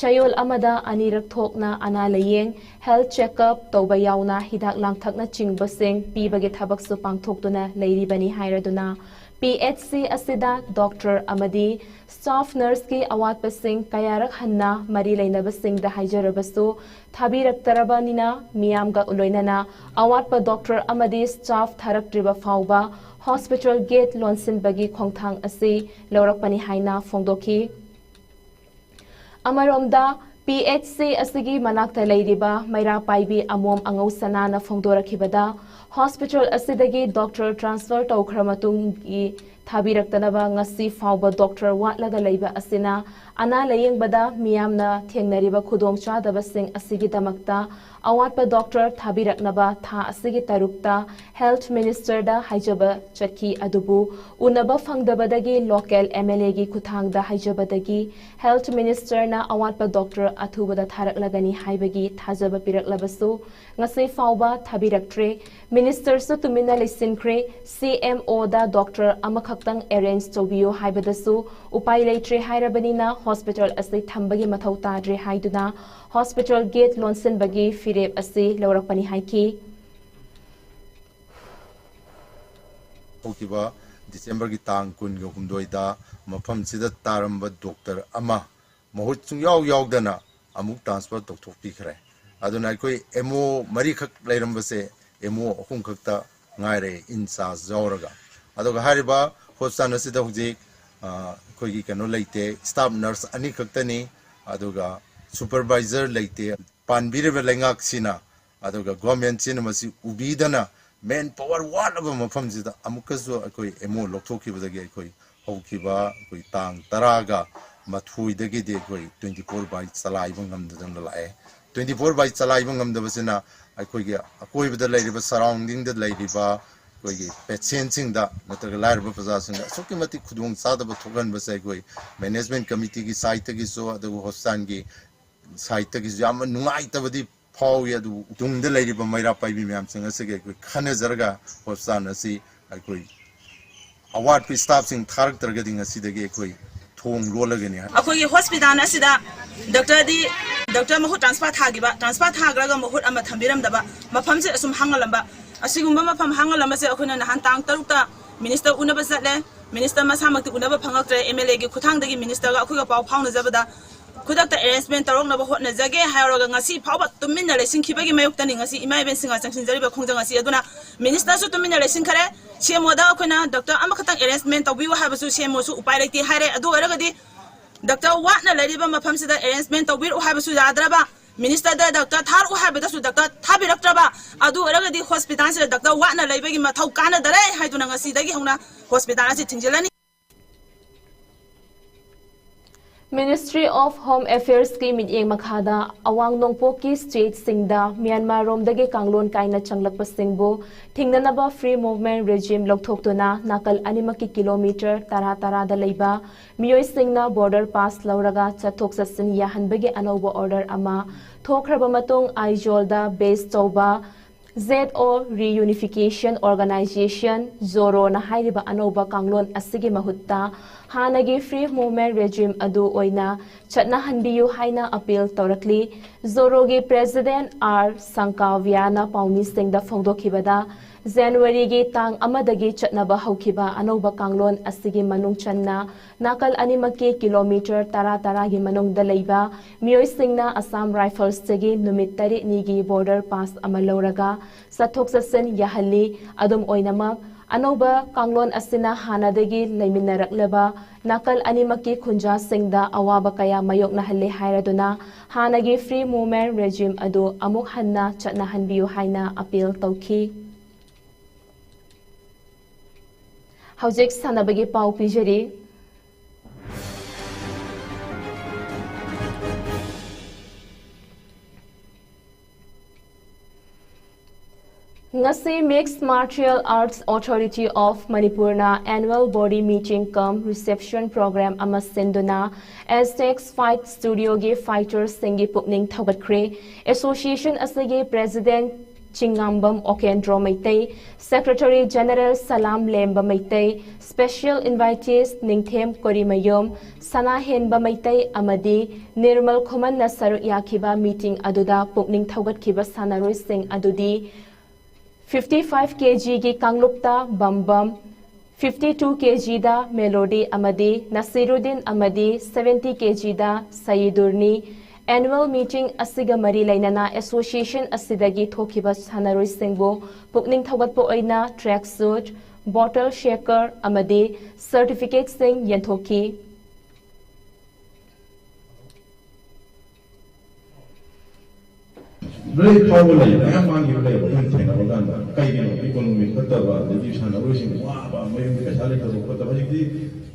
ꯆꯌꯣꯜ ꯑꯃꯗ ꯑꯅꯤꯔꯛ ꯊꯣꯛꯅ ꯑꯅꯥ ꯂꯥꯌꯦꯡ, ꯍꯦꯜꯊ ꯆꯦꯛꯑꯞ ꯇꯧꯕ ꯌꯥꯎꯅ ꯍꯤꯗꯥꯛ ꯂꯥꯡꯊꯛꯅꯆꯤꯡꯕꯁꯤꯡ ꯄꯤꯕꯒꯤ ꯊꯕꯛꯁꯨ ꯄꯥꯡꯊꯣꯛꯇꯨꯅ ꯂꯩꯔꯤꯕꯅꯤ ꯍꯥꯏꯔꯗꯨꯅ ꯄꯤ ꯑꯩꯆ ꯁꯤ ꯑꯁꯤꯗ ꯗꯣꯛꯇꯔ ꯑꯃꯗꯤ ꯁ꯭ꯇꯥꯐ ꯅꯔꯁꯀꯤ ꯑꯋꯥꯠꯄꯁꯤꯡ ꯀꯌꯥꯔꯛ ꯍꯟꯅ ꯃꯔꯤ ꯂꯩꯅꯕꯁꯤꯡꯗ ꯍꯥꯏꯖꯔꯕꯁꯨ ꯊꯥꯕꯤꯔꯛꯇ꯭ꯔꯕꯅꯤꯅ ꯃꯤꯌꯥꯝꯒ ꯂꯣꯏꯅꯅ ꯑꯋꯥꯠꯄ ꯗꯣꯛꯇꯔ ꯑꯃꯗꯤ ꯁ꯭ꯇꯥꯐ ꯊꯥꯔꯛꯇ꯭ꯔꯤꯕ ꯐꯥꯎꯕ ꯍꯣꯁꯄꯤꯇꯥꯜ ꯒꯦꯠ ꯂꯣꯟꯁꯤꯟꯕꯒꯤ ꯈꯣꯡꯊꯥꯡ ꯑꯁꯤ ꯂꯧꯔꯛꯄꯅꯤ ꯍꯥꯏꯅ ꯐꯣꯡꯗꯣꯛꯈꯤ꯫ ꯑꯃꯔꯣꯝꯗ ꯄꯤ ꯑꯩꯆ ꯁꯤ ꯑꯁꯤꯒꯤ ꯃꯅꯥꯛꯇ ꯂꯩꯔꯤꯕ ꯃꯩꯔꯥ ꯄꯥꯏꯕꯤ ꯑꯃꯣꯝ ꯑꯉꯧ ꯁꯅꯥꯅ ꯐꯣꯡꯗꯣꯔꯛꯈꯤꯕꯗ ꯍꯣꯁꯄꯤꯇꯥꯜ ꯑꯁꯤꯗꯒꯤ ꯗꯣꯛꯇꯔ ꯇ꯭ꯔꯥꯟꯁꯐꯔ ꯇꯧꯈ꯭ꯔ ꯃꯇꯨꯡꯒꯤ ꯊꯥꯕꯤꯔꯛꯇꯅꯕ ꯉꯁꯤ ꯐꯥꯎꯕ ꯗꯣꯛꯇꯔ ꯋꯥꯠꯂꯒ ꯂꯩꯕ ꯑꯁꯤꯅ ꯑꯅꯥ ꯂꯥꯌꯦꯡꯕꯗ ꯃꯤꯌꯥꯝꯅ ꯊꯦꯡꯅꯔꯤꯕ ꯈꯨꯗꯣꯡꯆꯥꯗꯕꯁꯤꯡ ꯑꯁꯤꯒꯤꯗꯃꯛꯇ ꯑꯋꯥꯠꯄ ꯗꯣꯛꯇꯔ ꯊꯥꯕꯤꯔꯛꯅꯕ ꯊꯥ ꯑꯁꯤꯒꯤ ꯇꯔꯨꯛꯇ ꯍꯦꯜꯊ ꯃꯤꯅꯤꯁꯇꯔꯗ ꯍꯥꯏꯖꯕ ꯆꯠꯈꯤ꯫ ꯑꯗꯨꯕꯨ ꯎꯅꯕ ꯐꯪꯗꯕꯗꯒꯤ ꯂꯣꯀꯦꯜ ꯑꯦꯝ ꯑꯦꯜ ꯑꯦꯒꯤ ꯈꯨꯠꯊꯥꯡꯗ ꯍꯥꯏꯖꯕꯗꯒꯤ ꯍꯦꯜꯊ ꯃꯤꯅꯤꯁꯇꯔꯅ ꯑꯋꯥꯠꯄ ꯗꯣꯛꯇꯔ ꯑꯊꯨꯕꯗ ꯊꯥꯔꯛꯂꯒꯅꯤ ꯍꯥꯏꯕꯒꯤ ꯊꯥꯖꯕ ꯄꯤꯔꯛꯂꯕꯁꯨ ꯉꯁꯤ ꯐꯥꯎꯕ ꯊꯥꯕꯤꯔꯛꯇ꯭ꯔꯦ꯫ ꯃꯤꯅꯤꯁꯇꯔꯁꯨ ꯇꯨꯃꯤꯟꯅ ꯂꯩꯁꯤꯟꯈ꯭ꯔꯦ꯫ ꯁꯤ ꯑꯦꯝ ꯑꯣꯗ ꯗꯣꯛꯇꯔ ꯑꯃꯈꯛꯇꯪ ꯑꯦꯔꯦꯟꯖ ꯇꯧꯕꯤꯌꯨ ꯍꯥꯏꯕꯗꯁꯨ ꯎꯄꯥꯏ ꯂꯩꯇ꯭ꯔꯦ ꯍꯥꯏꯔꯕꯅꯤꯅ ꯍꯣꯁꯄꯤꯇꯥꯜ ꯑꯁꯤ ꯊꯝꯕꯒꯤ ꯃꯊꯧ ꯇꯥꯗ꯭ꯔꯦ ꯍꯥꯏꯗꯨꯅ ꯍꯣꯁꯄꯤꯇꯥꯜ ꯒꯦꯠ ꯂꯣꯟꯁꯤꯟꯕꯒꯤ ꯐꯤꯔꯦꯞ ꯑꯁꯤ ꯂꯧꯔꯛꯄꯅꯤ ꯍꯥꯏꯈꯤ꯫ ꯍꯧꯈꯤꯕ ꯗꯤꯁꯦꯝꯕꯔꯒꯤ ꯇꯥꯡ ꯀꯨꯟꯒ ꯍꯨꯝꯗꯣꯏꯗ ꯃꯐꯝꯁꯤꯗ ꯇꯥꯔꯝꯕ ꯗꯣꯛꯇꯔ ꯑꯃ ꯃꯍꯨꯠ ꯁꯨꯡꯌꯥꯎ ꯌꯥꯎꯗꯅ ꯑꯃꯨꯛ ꯇ꯭ꯔꯥꯟꯁꯐꯔ ꯇꯧꯊꯣꯛꯄꯤꯈ꯭ꯔꯦ꯫ ꯑꯗꯨꯅ ꯑꯩꯈꯣꯏ ꯑꯦꯝ ꯑꯣ ꯃꯔꯤꯈꯛ ꯂꯩꯔꯝꯕꯁꯦ ꯑꯦꯝ ꯑꯣ ꯑꯍꯨꯝ ꯈꯛꯇ ꯉꯥꯏꯔꯦ, ꯏꯟ ꯆꯥꯔꯖ ꯌꯥꯎꯔꯒ꯫ ꯑꯗꯨꯒ ꯍꯥꯏꯔꯤꯕ ꯍꯣꯁꯄꯤꯇꯥꯜ ꯑꯁꯤꯗ ꯍꯧꯖꯤꯛ, ꯑ, ꯑꯩꯈꯣꯏꯒꯤ ꯀꯩꯅꯣ ꯂꯩꯇꯦ, ꯁ꯭ꯇꯥꯐ ꯅꯔꯁ ꯑꯅꯤ ꯈꯛꯇꯅꯤ, ꯑꯗꯨꯒ ꯁꯨꯄꯔꯚꯥꯏꯖꯔ ꯂꯩꯇꯦ꯫ ꯄꯥꯟꯕꯤꯔꯤꯕ ꯂꯩꯉꯥꯛꯁꯤꯅ, ꯑꯗꯨꯒ ꯒꯣꯔꯃꯦꯟꯁꯤꯅ ꯃꯁꯤ ꯎꯕꯤꯗꯅ ꯃꯦꯟ ꯄꯥꯋꯔ ꯋꯥꯠꯂꯕ ꯃꯐꯝꯁꯤꯗ ꯑꯃꯨꯛꯀꯁꯨ ꯑꯩꯈꯣꯏ ꯑꯦꯝ ꯑꯣ ꯂꯧꯊꯣꯛꯈꯤꯕꯗꯒꯤ ꯑꯩꯈꯣꯏ ꯍꯧꯈꯤꯕ ꯑꯩꯈꯣꯏ ꯇꯥꯡ ꯇꯔꯥꯒ ꯃꯥꯊꯣꯏꯗꯒꯤꯗꯤ ꯑꯩꯈꯣꯏ twenty four by ꯆꯂꯥꯏꯕ ꯉꯝꯗꯗꯅ ꯂꯥꯛꯑꯦ꯫ Twenty four by ꯆꯂꯥꯏꯕ ꯉꯝꯗꯕꯁꯤꯅ ꯑꯩꯈꯣꯏꯒꯤ ꯑꯀꯣꯏꯕꯗ ꯂꯩꯔꯤꯕ, ꯁꯔꯥꯎꯟꯗꯤꯡꯗ ꯂꯩꯔꯤꯕ ꯑꯩꯈꯣꯏꯒꯤ ꯄꯦꯁꯦꯟꯁꯤꯡꯗ ꯅꯠꯇ꯭ꯔꯒ ꯂꯥꯏꯔꯕ ꯄ꯭ꯔꯖꯥꯁꯤꯡꯗ ꯑꯁꯨꯛꯀꯤ ꯃꯇꯤꯛ ꯈꯨꯗꯣꯡ ꯆꯥꯗꯕ ꯊꯣꯛꯍꯟꯕꯁꯦ ꯑꯩꯈꯣꯏ ꯃꯦꯅꯦꯖꯃꯦꯟ ꯀꯃꯤꯇꯤꯒꯤ ꯁꯥꯏꯠꯇꯒꯤꯁꯨ, ꯑꯗꯨꯒ ꯍꯣꯁꯄꯤꯇꯥꯜꯒꯤ ꯁꯥꯏꯠꯇꯒꯤꯁꯨ ꯌꯥꯝꯅ ꯅꯨꯡꯉꯥꯏꯇꯕꯗꯤ ꯐꯥꯎꯏ꯫ ꯑꯗꯨꯕꯨ ꯇꯨꯡꯗ ꯂꯩꯔꯤꯕ ꯃꯩꯔꯥ ꯄꯥꯏꯕꯤ ꯃꯌꯥꯝꯁꯤꯡ ꯑꯁꯤꯒ ꯑꯩꯈꯣꯏ ꯈꯟꯅꯖꯔꯒ ꯍꯣꯁꯄꯤꯇꯥꯜ ꯑꯁꯤ ꯑꯩꯈꯣꯏ ꯑꯋꯥꯠꯄ ꯁ꯭ꯇꯥꯐꯁꯤꯡ ꯊꯥꯔꯛꯇ꯭ꯔꯒꯗꯤ ꯉꯁꯤꯗꯒꯤ ꯑꯩꯈꯣꯏ ꯊꯣꯡ ꯂꯣꯜꯂꯒꯅꯤ꯫ ꯑꯩꯈꯣꯏꯒꯤ ꯍꯣꯁꯄꯤꯇꯥꯜ ꯑꯁꯤꯗ ꯗꯣꯛꯇꯔꯗꯤ, ꯗꯣꯛꯇꯔ ꯃꯍꯨꯠ ꯇ꯭ꯔꯥꯟꯁꯐꯔ ꯊꯥꯈꯤꯕ, ꯇ꯭ꯔꯥꯟꯁꯐꯔ ꯊꯥꯈ꯭ꯔꯒ ꯃꯍꯨꯠ ꯑꯃ ꯊꯝꯕꯤꯔꯝꯗꯕ, ꯃꯐꯝꯁꯦ ꯑꯁꯨꯝ ꯍꯥꯡꯍꯜꯂꯝꯕ, ꯑꯁꯤꯒꯨꯝꯕ ꯃꯐꯝ ꯍꯥꯡꯍꯜꯂꯝꯕꯁꯦ ꯑꯩꯈꯣꯏꯅ ꯅꯍꯥꯟ ꯇꯥꯡ ꯇꯔꯨꯛꯇ ꯃꯤꯅꯤꯁꯇꯔ ꯎꯅꯕ ꯆꯠꯂꯦ꯫ ꯃꯤꯅꯤꯁꯇꯔ ꯃꯁꯥꯃꯛꯇꯤ ꯎꯅꯕ ꯐꯪꯉꯛꯇ꯭ꯔꯦ, ꯑꯦꯝ ꯑꯦꯜ ꯑꯦꯒꯤ ꯈꯨꯠꯊꯥꯡꯗꯒꯤ ꯃꯤꯅꯤꯁꯇꯔꯒ ꯑꯩꯈꯣꯏꯒ ꯄꯥꯎ ꯐꯥꯎꯅꯖꯕꯗ ꯈꯨꯗꯛꯇ ꯑꯦꯔꯦꯟꯖꯃꯦꯟ ꯇꯧꯔꯛꯅꯕ ꯍꯣꯠꯅꯖꯒꯦ ꯍꯥꯏꯔꯒ ꯉꯁꯤ ꯐꯥꯎꯕ ꯇꯨꯃꯤꯟꯅ ꯂꯩꯁꯤꯟꯈꯤꯕꯒꯤ ꯃꯥꯌꯣꯛꯇꯅꯤ ꯉꯁꯤ ꯏꯃꯥ ꯏꯕꯦꯟꯁꯤꯡꯅ ꯆꯪꯁꯤꯟꯖꯔꯤꯕ ꯈꯣꯡꯖꯪ ꯑꯁꯤ꯫ ꯑꯗꯨꯅ ꯃꯤꯅꯤꯁꯇꯔꯁꯨ ꯇꯨꯃꯤꯟꯅ ꯂꯩꯁꯤꯟꯈꯔꯦ, ꯁꯤ ꯑꯦꯝ ꯑꯣꯗ ꯑꯩꯈꯣꯏꯅ ꯗꯣꯛꯇꯔ ꯑꯃꯈꯛꯇꯪ ꯑꯦꯔꯦꯟꯖꯃꯦꯟ ꯇꯧꯕꯤꯌꯨ ꯍꯥꯏꯕꯁꯨ ꯁꯤ ꯑꯦꯝ ꯑꯣꯁꯨ ꯎꯄꯥꯏ ꯂꯩꯇꯦ ꯍꯥꯏꯔꯦ꯫ ꯑꯗꯨ ꯑꯣꯏꯔꯒꯗꯤ ꯗꯣꯛꯇꯔ ꯋꯥꯠꯅ ꯂꯩꯔꯤꯕ ꯃꯐꯝꯁꯤꯗ ꯑꯦꯔꯦꯟꯖꯃꯦꯟ ꯇꯧꯕꯤꯔꯛꯎ ꯍꯥꯏꯕꯁꯨ ꯌꯥꯗ꯭ꯔꯕ, ꯃꯤꯅꯤꯁꯇꯔꯗ ꯗꯣꯛꯇꯔ ꯊꯥꯔꯛꯎ ꯍꯥꯏꯕꯗꯁꯨ ꯗꯣꯛꯇꯔ ꯊꯥꯕꯤꯔꯛꯇ꯭ꯔꯕ, ꯑꯗꯨ ꯑꯣꯏꯔꯒꯗꯤ ꯍꯣꯁꯄꯤꯇꯥꯜꯁꯤꯗ ꯗꯣꯛꯇꯔ ꯋꯥꯠꯅ ꯂꯩꯕꯒꯤ ꯃꯊꯧ ꯀꯥꯟꯅꯗꯔꯦ ꯍꯥꯏꯗꯨꯅ ꯉꯁꯤꯗꯒꯤ ꯍꯧꯅ ꯍꯣꯁꯄꯤꯇꯥꯜ ꯑꯁꯤ ꯊꯤꯡꯖꯤꯜꯂꯅꯤ꯫ Ministry of Home Affairs ꯀꯤ ꯃꯤꯠꯌꯦꯡ ꯃꯈꯥꯗ ꯑꯋꯥꯡ ꯅꯣꯡꯄꯣꯛꯀꯤ state ꯁꯤꯡꯗ ꯃ꯭ꯌꯥꯟꯃꯥꯔ ꯔꯣꯝꯗꯒꯤ ꯀꯥꯡꯂꯣꯟ ꯀꯥꯏꯅ ꯆꯪꯂꯛꯄꯁꯤꯡꯕꯨ ꯊꯤꯡꯅꯅꯕ free movement regime ꯂꯧꯊꯣꯛꯇꯨꯅ ꯅꯥꯀꯜ ꯑꯅꯤꯃꯛꯀꯤ ꯀꯤꯂꯣꯃꯤꯇꯔ ꯇꯔꯥ ꯇꯔꯥꯗ ꯂꯩꯕ ꯃꯤꯑꯣꯏꯁꯤꯡꯅ border pass ꯂꯧꯔꯒ ꯆꯠꯊꯣꯛ ꯆꯠꯁꯤꯟ ꯌꯥꯍꯟꯕꯒꯤ ꯑꯅꯧꯕ order ꯑꯃ ꯊꯣꯛꯈ꯭ꯔꯕ ꯃꯇꯨꯡ, ꯑꯥꯏꯖꯣꯜꯗ base ꯇꯧꯕ Z O Reunification Organization, ꯖꯣꯔꯣꯅ ꯍꯥꯏꯔꯤꯕ ꯑꯅꯧꯕ ꯀꯥꯡꯂꯣꯟ ꯑꯁꯤꯒꯤ ꯃꯍꯨꯠꯇ ꯍꯥꯟꯅꯒꯤ free movement regime ꯑꯗꯨ ꯑꯣꯏꯅ ꯆꯠꯅꯍꯟꯕꯤꯌꯨ ꯍꯥꯏꯅ appeal ꯇꯧꯔꯛꯂꯤ꯫ ꯖꯣꯔꯣꯒꯤ president R ꯁꯪꯀꯥꯕ꯭ꯌꯥꯅ ꯄꯥꯎꯃꯤꯁꯤꯡꯗ ꯐꯣꯡꯗꯣꯛꯈꯤꯕꯗ, ꯖꯅꯋꯥꯔꯤꯒꯤ ꯇꯥꯡ ꯑꯃꯗꯒꯤ ꯆꯠꯅꯕ ꯍꯧꯈꯤꯕ ꯑꯅꯧꯕ ꯀꯥꯡꯂꯣꯟ ꯑꯁꯤꯒꯤ ꯃꯅꯨꯡ ꯆꯟꯅ ꯅꯥꯀꯜ ꯑꯅꯤꯃꯛꯀꯤ ꯀꯤꯂꯣꯃꯤꯇꯔ ꯇꯔꯥ ꯇꯔꯥꯒꯤ ꯃꯅꯨꯡꯗ ꯂꯩꯕ ꯃꯤꯑꯣꯏꯁꯤꯡꯅ ꯑꯁꯥꯝ ꯔꯥꯏꯐꯜꯁꯇꯒꯤ ꯅꯨꯃꯤꯠ ꯇꯔꯦꯠꯅꯤꯒꯤ ꯕꯣꯔꯗꯔ ꯄꯥꯁ ꯑꯃ ꯂꯧꯔꯒ ꯆꯠꯊꯣꯛ ꯆꯠꯁꯤꯟ ꯌꯥꯍꯜꯂꯤ꯫ ꯑꯗꯨꯝ ꯑꯣꯏꯅꯃꯛ, ꯑꯅꯧꯕ ꯀꯥꯡꯂꯣꯟ ꯑꯁꯤꯅ ꯍꯥꯟꯅꯗꯒꯤ ꯂꯩꯃꯤꯟꯅꯔꯛꯂꯕ ꯅꯥꯀꯜ ꯑꯅꯤꯃꯛꯀꯤ ꯈꯨꯟꯖꯥꯁꯤꯡꯗ ꯑꯋꯥꯕ ꯀꯌꯥ ꯃꯥꯌꯣꯛꯅꯍꯜꯂꯦ ꯍꯥꯏꯔꯗꯨꯅ ꯍꯥꯟꯅꯒꯤ free movement regime ꯑꯗꯨ ꯑꯃꯨꯛ ꯍꯟꯅ ꯆꯠꯅꯍꯟꯕꯤꯌꯨ ꯍꯥꯏꯅ ꯑꯄꯤꯜ ꯇꯧꯈꯤ꯫ ꯍꯧꯖꯤꯛ ꯁꯥꯟꯅꯕꯒꯤ ꯄꯥꯎ ꯄꯤꯖꯔꯤ꯫ ꯉꯁꯤ Mixed Martial Arts Authority of Manipurꯅ annual body meeting cum reception program ꯑꯃ ꯁꯤꯟꯗꯨꯅ Aztecs Fight Studioꯒꯤ fighterꯁꯤꯡꯒꯤ ꯄꯨꯛꯅꯤꯡ ꯊꯧꯒꯠꯈ꯭ꯔꯦ꯫ Association ꯑꯁꯤꯒꯤ President ꯆꯤꯡꯉꯥꯝꯕꯝ ꯑꯣꯀꯦꯟꯗ꯭ꯔꯣ ꯃꯩꯇꯩ, Secretary General ꯁꯂꯥꯝ ꯂꯦꯝꯕ ꯃꯩꯇꯩ, Special Invitees ꯅꯤꯡꯊꯦꯝ ꯀꯣꯔꯤꯃꯌꯨꯝ, ꯁꯅꯥꯍꯦꯟꯕ ꯃꯩꯇꯩ ꯑꯃꯗꯤ ꯅꯤꯔꯃꯜ ꯈꯨꯃꯟꯅ ꯁꯔꯨꯛ ꯌꯥꯈꯤꯕ meeting ꯑꯗꯨꯗ ꯄꯨꯛꯅꯤꯡ ꯊꯧꯒꯠꯈꯤꯕ ꯁꯥꯟꯅꯔꯣꯏꯁꯤꯡ ꯑꯗꯨꯗꯤ fifty five kgꯒꯤ ꯀꯥꯡꯂꯨꯞꯇ ꯕꯝꯕꯝ, fifty two kgꯗ ꯃꯦꯂꯣꯗꯤ ꯑꯃꯗꯤ ꯅꯁꯤꯔꯨꯗꯤꯟ ꯑꯃꯗꯤ seventy kgꯗ ꯁꯌꯤꯗꯨꯔꯅꯤ꯫ Annual meeting ꯑꯁꯤꯒ ꯃꯔꯤ ꯂꯩꯅꯅ association ꯑꯁꯤꯗꯒꯤ ꯊꯣꯛꯈꯤꯕ ꯁꯥꯟꯅꯔꯣꯏꯁꯤꯡꯕꯨ ꯄꯨꯛꯅꯤꯡ ꯊꯧꯒꯠꯄ ꯑꯣꯏꯅ track suit, bottle shaker ꯑꯃꯗꯤ certificateꯁꯤꯡ ꯌꯦꯟꯊꯣꯛꯈꯤ꯫ ꯕ꯭ꯔꯦꯛ ꯐꯥꯎꯕ ꯂꯩ, ꯃꯌꯥꯝ ꯃꯥꯡꯈꯤꯕ ꯂꯩꯕ ꯑꯩꯈꯣꯏꯅ ꯊꯦꯡꯅꯕ ꯀꯥꯟꯗ꯫ ꯀꯩꯒꯤꯅꯣ? ꯏꯀꯣꯅꯣꯃꯤ ꯐꯠꯇꯕ, ꯑꯗꯒꯤ ꯁꯥꯟꯅꯔꯣꯏꯁꯤꯡ ꯋꯥꯕ, ꯃꯌꯨꯝꯗ ꯄꯩꯁꯥ ꯂꯩꯇꯕ ꯈꯣꯠꯇꯕ꯫ ꯍꯧꯖꯤꯛꯇꯤ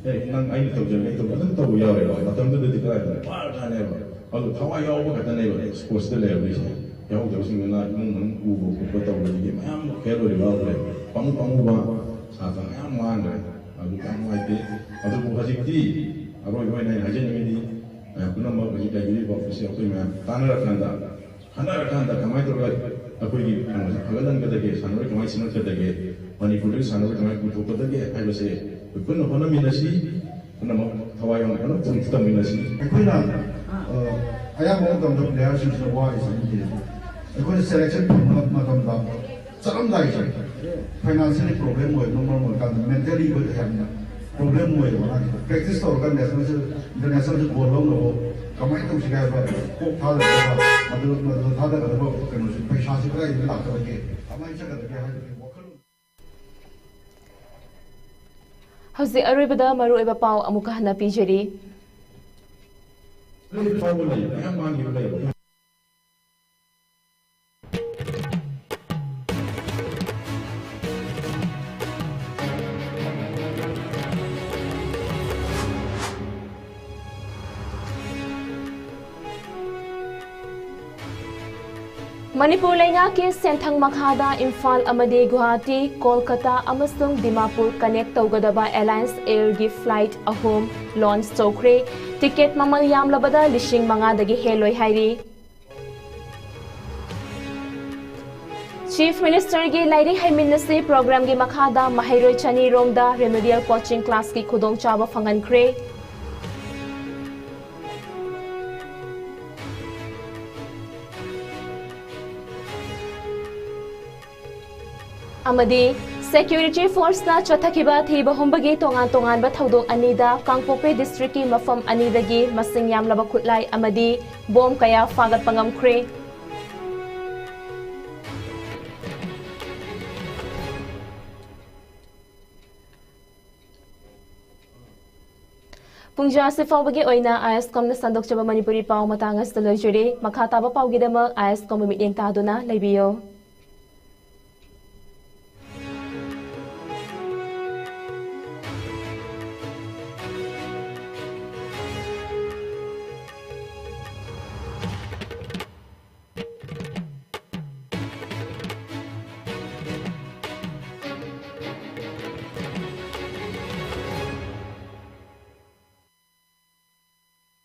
ꯑꯦ, ꯅꯪ ꯑꯩꯅ ꯇꯧꯖꯒꯦ, ꯑꯩ ꯇꯧꯖꯒꯦ ꯑꯗꯨꯝ ꯇꯧꯕ ꯌꯥꯎꯋꯦꯕ꯫ ꯃꯇꯝꯗꯨꯗꯗꯤ ꯀꯗꯥꯏꯗ ꯄꯥꯔ ꯊꯥꯅꯦꯕ꯫ ꯑꯗꯨ ꯊꯋꯥꯏ ꯌꯥꯎꯕ ꯈꯛꯇꯅꯦꯕ sportsꯇ ꯂꯩꯔꯝꯃꯤꯁꯦ꯫ ꯌꯥꯎꯍꯧꯗꯕꯁꯤꯡꯗꯨꯅ ꯏꯃꯨꯡ ꯃꯅꯨꯡ ꯄꯨꯕ ꯈꯣꯠꯄ ꯇꯧꯕꯗꯒꯤ ꯃꯌꯥꯝ fail ꯑꯣꯏꯕ ꯌꯥꯎꯈ꯭ꯔꯦ꯫ ꯄꯥꯝꯃꯨ ꯄꯥꯝꯃꯨꯕ ꯁꯥꯇ꯭ꯔ ꯃꯌꯥꯝ ꯃꯥꯡꯈ꯭ꯔꯦ꯫ ꯑꯗꯨ ꯌꯥꯝ ꯅꯨꯡꯉꯥꯏꯇꯦ꯫ ꯑꯗꯨꯕꯨ ꯍꯧꯖꯤꯛꯇꯤ ꯑꯔꯣꯏꯕ ꯑꯣꯏꯅ ꯑꯩꯅ ꯍꯥꯏꯖꯅꯤꯡꯉꯤꯗꯤ, ꯑ, ꯄꯨꯝꯅꯃꯛ ꯍꯧꯖꯤꯛ ꯂꯩꯕꯤꯔꯤꯕ office ꯑꯩꯈꯣꯏ ꯃꯌꯥꯝ ꯇꯥꯟꯅꯔꯀꯥꯟꯗ, ꯈꯟꯅꯔꯀꯥꯟꯗ ꯀꯃꯥꯏꯅ ꯇꯧꯔꯒ ꯑꯩꯈꯣꯏꯒꯤ ꯀꯩꯅꯣꯁꯦ ꯐꯒꯠꯍꯟꯒꯗꯒꯦ, ꯁꯥꯟꯅꯔꯣꯏ ꯀꯃꯥꯏꯅ ꯁꯦꯝꯒꯠꯀꯗꯒꯦ, ꯃꯅꯤꯄꯨꯔꯗꯒꯤ ꯁꯥꯟꯅꯔꯣꯏ ꯀꯃꯥꯏꯅ ꯄꯨꯊꯣꯛꯀꯗꯒꯦ ꯍꯥꯏꯕꯁꯦ ꯑꯩꯈꯣꯏ ꯄꯨꯟꯅ ꯍꯣꯠꯅꯃꯤꯟꯅꯁꯤ꯫ ꯄꯨꯝꯅꯃꯛ ꯊꯋꯥꯏ ꯌꯥꯎꯅ ꯀꯟꯅ ꯄꯨꯛꯅꯤꯡ ꯇꯝꯃꯤꯟꯅꯁꯤ꯫ ꯑꯩꯈꯣꯏꯅ, ꯑ, ꯑꯌꯥꯝꯕ ꯃꯇꯝꯗ playerꯁꯤꯡꯁꯤꯅ ꯋꯥꯔꯤꯁꯦ ꯍꯥꯏꯗꯤ ꯑꯩꯈꯣꯏꯅ selection ꯐꯪꯕ ꯃꯇꯝꯗ ꯆꯠꯂꯝꯗꯥꯏꯁꯦ ꯐꯥꯏꯅꯥꯟꯁꯤꯌꯦꯜꯂꯤ ꯄ꯭ꯔꯣꯕ꯭ꯂꯦꯝ ꯑꯣꯏꯕꯅ ꯃꯔꯝ ꯑꯣꯏꯔꯀꯥꯟꯗ ꯃꯦꯟꯇꯦꯜꯂꯤ ꯑꯩꯈꯣꯏꯗ ꯌꯥꯝꯅ ꯄ꯭ꯔꯣꯕ꯭ꯂꯦꯝ ꯑꯣꯏꯌꯦꯕ ꯑꯉꯥꯡꯁꯦ꯫ ꯄ꯭ꯔꯦꯛꯇꯤꯁ ꯇꯧꯔꯒ ꯅꯦꯁꯅꯦꯜꯁꯦ, ꯏꯟꯇꯔꯅꯦꯁꯅꯦꯜꯁꯦ ꯒꯣꯜ ꯂꯧꯅꯕ ꯀꯃꯥꯏꯅ ꯇꯧꯁꯤꯒꯦ ꯍꯥꯏꯕ ꯀꯣꯛ ꯊꯥꯗꯒꯗꯕ, ꯃꯗꯨ ꯃꯗꯨꯗ ꯊꯥꯗꯒꯗꯕ ꯀꯩꯅꯣꯁꯦ, ꯄꯩꯁꯥꯁꯦ ꯀꯗꯥꯏꯗꯒꯤ ꯂꯥꯛꯀꯗꯒꯦ, ꯀꯃꯥꯏꯅ ꯆꯠꯀꯗꯒꯦ ꯍꯥꯏꯕꯒꯤ ꯋꯥꯈꯜꯂꯣꯟ꯫ ꯍꯧꯖꯤꯛ ꯑꯔꯣꯏꯕꯗ ꯃꯔꯨꯑꯣꯏꯕ ꯄꯥꯎ ꯑꯃꯨꯛꯀ ꯍꯟꯅ ꯄꯤꯖꯔꯤ꯫ ꯂꯩꯕ ꯐꯥꯎꯕ ꯂꯩ, ꯃꯌꯥꯝ ꯃꯥꯡꯈꯤꯕ ꯂꯩꯕ꯫ ꯃꯅꯤꯄꯨꯔ ꯂꯩꯉꯥꯛꯀꯤ ꯁꯦꯟꯊꯪ ꯃꯈꯥꯗ ꯏꯝꯐꯥꯜ ꯑꯃꯗꯤ ꯒꯨꯋꯥꯍꯥꯇꯤ, ꯀꯣꯜꯀꯇꯥ ꯑꯃꯁꯨꯡ ꯗꯤꯃꯥꯄꯨꯔ ꯀꯅꯦꯛ ꯇꯧꯒꯗꯕ ꯑꯦꯂꯥꯏꯟꯁ ꯑꯦꯌꯔꯒꯤ ꯐ꯭ꯂꯥꯏꯠ ꯑꯍꯨꯝ ꯂꯣꯟꯆ ꯇꯧꯈ꯭ꯔꯦ꯫ ꯇꯤꯀꯦꯠ ꯃꯃꯜ ꯌꯥꯝꯂꯕꯗ ꯂꯤꯁꯤꯡ ꯃꯉꯥꯗꯒꯤ ꯍꯦꯜꯂꯣꯏ ꯍꯥꯏꯔꯤ꯫ ꯆꯤꯐ ꯃꯤꯅꯤꯁꯇꯔꯒꯤ ꯂꯥꯏꯔꯤꯛ ꯍꯩꯃꯤꯟꯅꯁꯤ ꯄ꯭ꯔꯣꯒ꯭ꯔꯥꯝꯒꯤ ꯃꯈꯥꯗ ꯃꯍꯩꯔꯣꯏ ꯆꯅꯤ ꯔꯣꯝꯗ ꯔꯤꯃꯤꯗꯤꯌꯦꯜ ꯀꯣꯆꯤꯡ ꯀ꯭ꯂꯥꯁꯀꯤ ꯈꯨꯗꯣꯡꯆꯥꯕ ꯐꯪꯍꯟꯈ꯭ꯔꯦ꯫ ꯑꯃꯗꯤ ꯁꯦꯀ꯭ꯌꯨꯔꯤꯇꯤ ꯐꯣꯔꯁꯅ ꯆꯠꯊꯈꯤꯕ ꯊꯤꯕ ꯍꯨꯝꯕꯒꯤ ꯇꯣꯉꯥꯟ ꯇꯣꯉꯥꯟꯕ ꯊꯧꯗꯣꯛ ꯑꯅꯤꯗ ꯀꯥꯡꯄꯣꯛꯄꯤ ꯗꯤꯁꯇ꯭ꯔꯤꯛꯀꯤ ꯃꯐꯝ ꯑꯅꯤꯗꯒꯤ ꯃꯁꯤꯡ ꯌꯥꯝꯂꯕ ꯈꯨꯠꯂꯥꯏ ꯑꯃꯗꯤ ꯕꯣꯝ ꯀꯌꯥ ꯐꯥꯒꯠꯄ ꯉꯝꯈ꯭ꯔꯦ꯫ ꯄꯨꯡꯖꯥ ꯑꯁꯤ ꯐꯥꯎꯕꯒꯤ ꯑꯣꯏꯅ ꯑꯥꯏ ꯑꯦꯁ ꯀꯣꯝꯅ ꯁꯟꯗꯣꯛꯆꯕ ꯃꯅꯤꯄꯨꯔꯤ ꯄꯥꯎ ꯃꯇꯥꯡ ꯑꯁꯤꯗ ꯂꯣꯏꯖꯔꯦ꯫ ꯃꯈꯥ ꯇꯥꯕ ꯄꯥꯎꯒꯤꯗꯃꯛ ꯑꯥꯏ ꯑꯦꯁ ꯀꯣꯝꯕꯨ ꯃꯤꯠꯌꯦꯡ ꯇꯥꯗꯨꯅ ꯂꯩꯕꯤꯌꯨ꯫